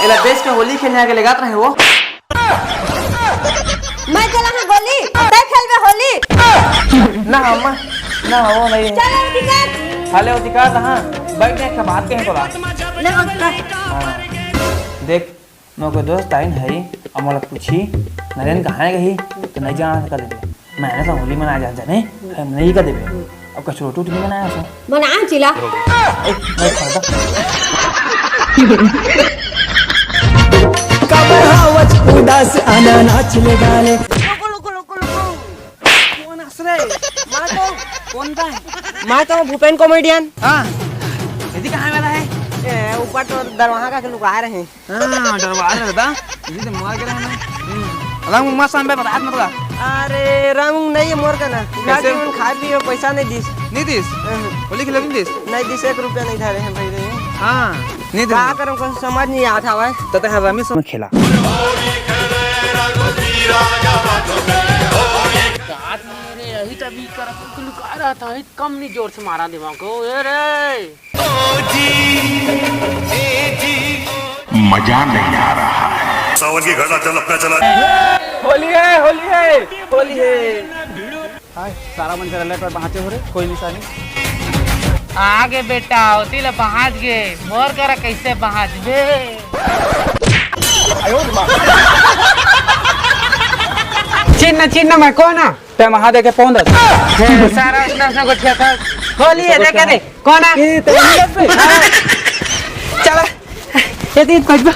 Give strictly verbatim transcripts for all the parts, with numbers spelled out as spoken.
एला बेच के होली खेलने आके लेगात रहे वो। मैं चला हूँ गोली, तै खेलबे होली। ना अम्मा, ना वो नहीं। चलो अधिकार। हाले अधिकार कहाँ? बैठ ने, एक बात कहे तोला। ना, ना। हाँ। देख, मोर को दोस्त आइन है, अउ मोला पूछी, नरेन कहाँ गही? तो नहीं जाना कर दे। मैं ना होली मनाए जात जाने, हम नहीं कर देबे। अब कछु रोटी उटी नहीं बनाया सो। बनाए चिला। ए, नहीं खाता। काबर हावच उदास आना नाच ले गाले। रुको, रुको, रुको, रुको। कोन आस रे? मैं तो, कोन बा? मैं तो भूपेन comedian। हाँ। दीदी कहाँ वाला है? ए, ऊपर तो दरवाहा का के लुका रहे। हाँ, डरवा रहे दादा। इसी तो मार के रहना। हम्म। अलग मुंह मत सामने बता मत ला। अरे, रंग नहीं है मोर का ना। कैसे? गाड़ी में खाए पिए पैसा नहीं दिस। नहीं दिस? हाँ। होली खेले नहीं दिस? नहीं दिस, एक रुपया नहीं धरे हैं भाई रे। हाँ, नहीं दिस। का करूँ, कुछ समझ नहीं आता है। तो ते हर रमेश में खेला। अरे, यही तभी कर, लुका रहा था, कम नहीं जोर से मारा दिमाग को। ए रे। मजा नहीं आ रहा है। सावन की घटा चल अपना चला। होली है, होली है, होली है। हाय, सारा मन कर अलर्ट पर पहुंचे हो रे, कोई निशानी। आगे बेटा, होती ले पहुंच गए, मोर करा कैसे पहुंच बे? चिन्ह, चिन्ह मैं कौन? ते महादेव के पौंद। हे, सारा उतना सा गोठिया था। होली है, देखे दे। कौन है? ए, तेरे अंदर पे। चला। ये दिन बजबा।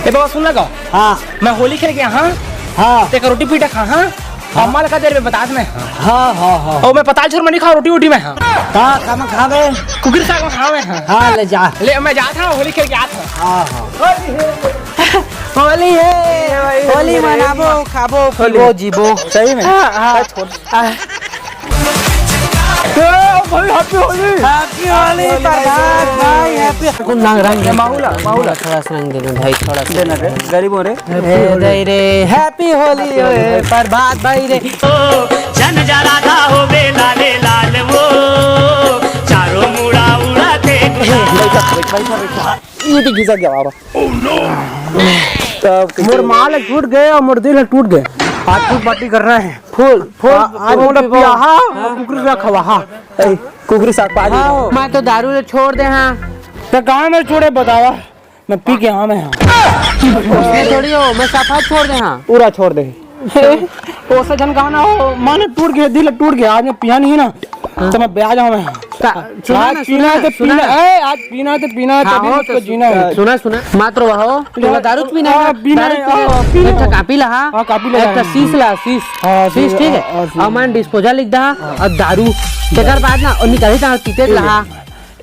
ए बाबा, सुन लगा। हाँ। मैं होली खेल गया, हाँ? हाँ। तेका रोटी पीटा खा, हाँ? हाँ। अम्मा लगा देर में बता दे मैं। हाँ, हाँ, हाँ। ओ, मैं पताल छोर मनी खा रोटी उटी में, हाँ। का, का मैं खावे? कुकरी साग में खावे, हाँ। हाँ, ले जा। ले, मैं जात हूँ, होली खेल के आत हूँ। हाँ, हाँ। होली है, होली मनाबो, खाबो, पीबो, जीबो। सही में? हाँ, हाँ। हाँ। ए, भाई, happy होली। Happy होली, प्रभात भाई, happy। कौन रंग, रंग? ये माहौल है, माहौल है। थोड़ा सा रंग दे दो भाई, थोड़ा सा। देना रे, गरीब हो रे। ए, दे रे, happy होली, ओए, प्रभात भाई रे। जन जा राधा होवे लाले लाल वो, चारों मुड़ा उड़ा थे। ये तो घिसा गया बाबा। तब मोर माल टूट गए और मोर दिल टूट गए। आज फुल पार्टी करना है। फुल, फुल, आ-, आज फुल मोला पीबो। पियाहा, हाँ। कुकरी ला खवाहा। ए, कुकरी साग पाजी। हाँ, मैं तो दारू ले छोड़ दे हाँ। तो कहाँ में छोड़े बतावा? मैं पी के हाँ मैं हाँ। उसने थोड़ी हो, मैं सफा छोड़ दे हाँ। पूरा छोड़ दे। ओसे झन गाना हो, माने टूट गया, दिल टूट गया। आज मैं पिया नहीं ना, तो मैं ब्याह जाऊँ मैं। का-, सुना आज ना, पीना सुना, है तो सुना पीना, ना। ए, आज पीना है तो पीना है, हाँ, तभी हो उसको तो जीना है। सुना, सुना। मात्र वह हो, तो दारू पीना है, हाँ, पीना दारू है, पीना है। हाँ, पीना एक ठा है। कापी ला, हाँ। हाँ, कापी ले एक ठा जाना। शीश ला, शीश। हाँ, शीश, शीश, ठीक है। हाँ, शीश। और मैं disposal लिख दा, हाँ। और दारू। तेकर बाद ना, और निकाली ता, पीते ला, हाँ।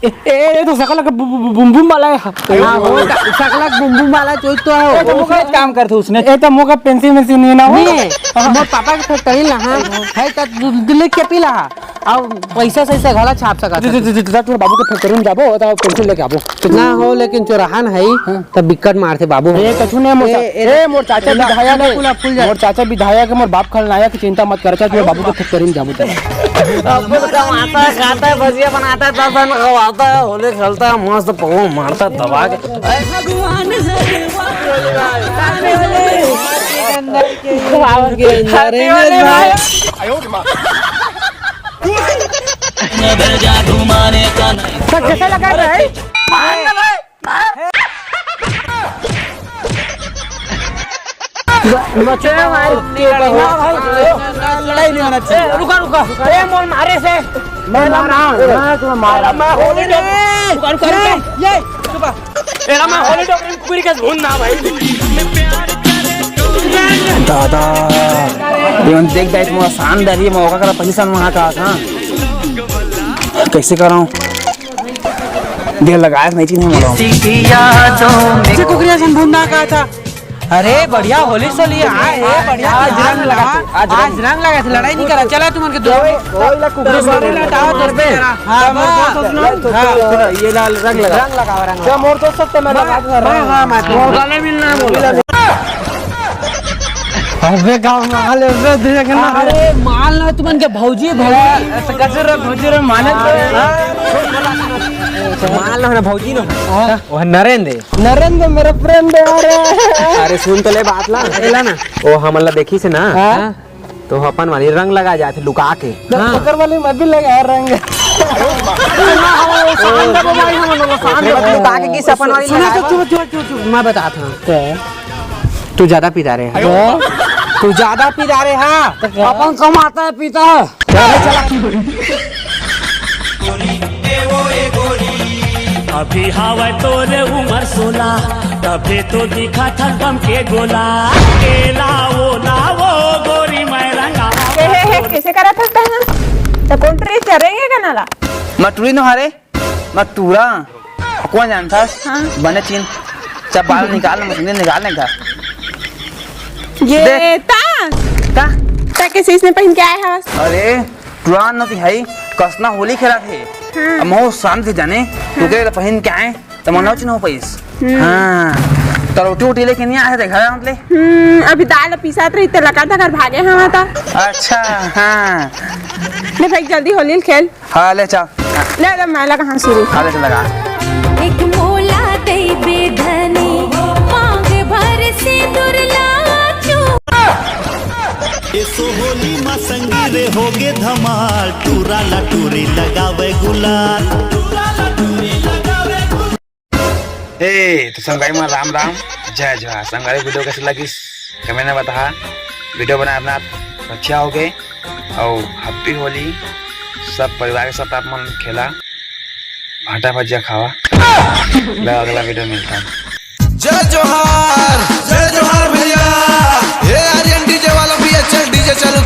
ए, ए, ये तो सकला का बु-, बु-, बु-, बुम बुम वाला है। हाँ, वो का-, सकला का बुम बुम वाला चोट तो है। ए, तो वो का काम करते उसने? ए, तो मोका पेंसिल वेंसिल नहीं ना हो। नहीं, हाँ। मोर पापा के फैक्ट्री ला, हाँ। है तो दु-, दु-, लिख के पी ला, हाँ। अब पैसा सही से घला छाप सकत दे, दे, है। दे, दे, दे, तोर बाबू के फैक्ट्री में जाबो, तो पेंसिल लेके आबो। ना हो, लेकिन चोराहा न है, हाँ। तब बिक्कट मारथे बाबू। ए, कछु नहीं, मोर ए, चा-, ए, ए, मोर चाचा ए, विधायक फूल है। फूल जा। मोर चाचा विधायक है, मोर बाप खलनायक, चिंता मत कर, चाचा, तोर बाबू के फैक्ट्री में जाबो तो। अपन कमाता है, खाता है, भजिया बनाता है, दस जन खवाता है, होली खेलता है, मस्त पवन मारता है दबा के। भगवान से Happy होली भाई। तो कैसा लगा भाई? बच्चे हमारे लड़ाई नहीं होना चाहिए। रुका, रुका। अरे, मोर मारे से। मैं मारा, मैं तुम्हें मारा। मैं होली डोकरी, रुका, रुका, रुका। ये, रुका। एला मैं होली डोकरी कुकुरी के धुन ना भाई। दादा, ये मन देख, देख, मोर शानदार, ये मौका करा, पैसा वहाँ का था। कैसे कराऊं? देर लगाए नहीं, चिन्हे मोला। कुकरिया सन भूंडा का था। अरे बढ़िया होली सोली आए है, बढ़िया आज रंग लगा थे, आज आज रंग। रंग लगा थे, लड़ाई नहीं करा। चला तुमन के दो कोई ला कुकरी से लड़ाई लड़ाओ, लड़ाओ। हाँ, बस। हाँ, ये लाल रंग लगा। रंग लगा, रंग क्या लगा। मोर दोस्त से मैं लगा दूं, हाँ, हाँ, मैं तो गले मिलना है, बोलो। अबे गाँव में हाल है, अबे देख ना। अरे माल ना तुमन के भौजी, भौजी। ऐसा कैसे रे भौजी रे, माने तो। हाँ। मान लो ना भौजी नो। हाँ। वो है नरेंद्र। नरेंद्र मेरा friend है यार। अरे सुन तो ले बात ला। एला ना। वो हमन ला देखिस ना। हाँ। तो अपन वाली रंग लगा जाथे लुका के। हाँ। पकड़ वाली मैं भी लगा रंग। शांत हो भाई, हम लोग शांत हो। लुका के किस अपन वाली सुनो, लगाए चुप, बा? चुप, चुप, चुप, चुप, मैं बताता हूँ। तू ज्यादा पिदारे है। हाँ? तू ज्यादा पिदारे है। तो क्या? अपन कमाता है, पीता है। अभी हावय तोरे उमर सोला, तभे तो दिखत हस बम के गोला। केला ओला वो गोरी मैं रंगा। हे, हे, हे, कैसे करत हस तहन? त कोन ट्री चरेंगे का नाला? मैं टूरी नो हरे, मैं टूरा। कौन जानता? हाँ। बने चीन। चल बाल निकाल, मशीन निकाल नहीं था। ये देख। ता? का? ता कैसे इसने पहन के आए हवस? अरे, पुरान नती है, कसना होली खेला थे। हाँ। अब महू शांत से जाने, तू के पहन के आए, तो मनो चिन्ह हो पैस। हम्म। हाँ। तो रोटी वोटी लेके नहीं आए थे घर, मतलब? हम्म, अभी दाल पिसात रही, ते लगा था घर भागे हम आता। अच्छा, हाँ। ले भाई, जल्दी होली खेल। हाँ, ले चल। ले, ले, मैं लगा, हाँ, शुरू। हाँ, ले चल, लगा। एक मोला दे बेधनी, मांग भर से दुर्लाचू। एसो होली मा संगी रे होगे धमाल, टूरा ला टूरी लगावे गुलाल। ए, तो संगवारी मन राम राम, जय जोहार। संगवारी video कैसे लगिस, comment में बता। Video बनाए अपना अच्छा हो गए और happy होली। सब परिवार के साथ आप मन खेला, भाटा भजिया खावा। ले अगला video मिलता है। जय जोहार।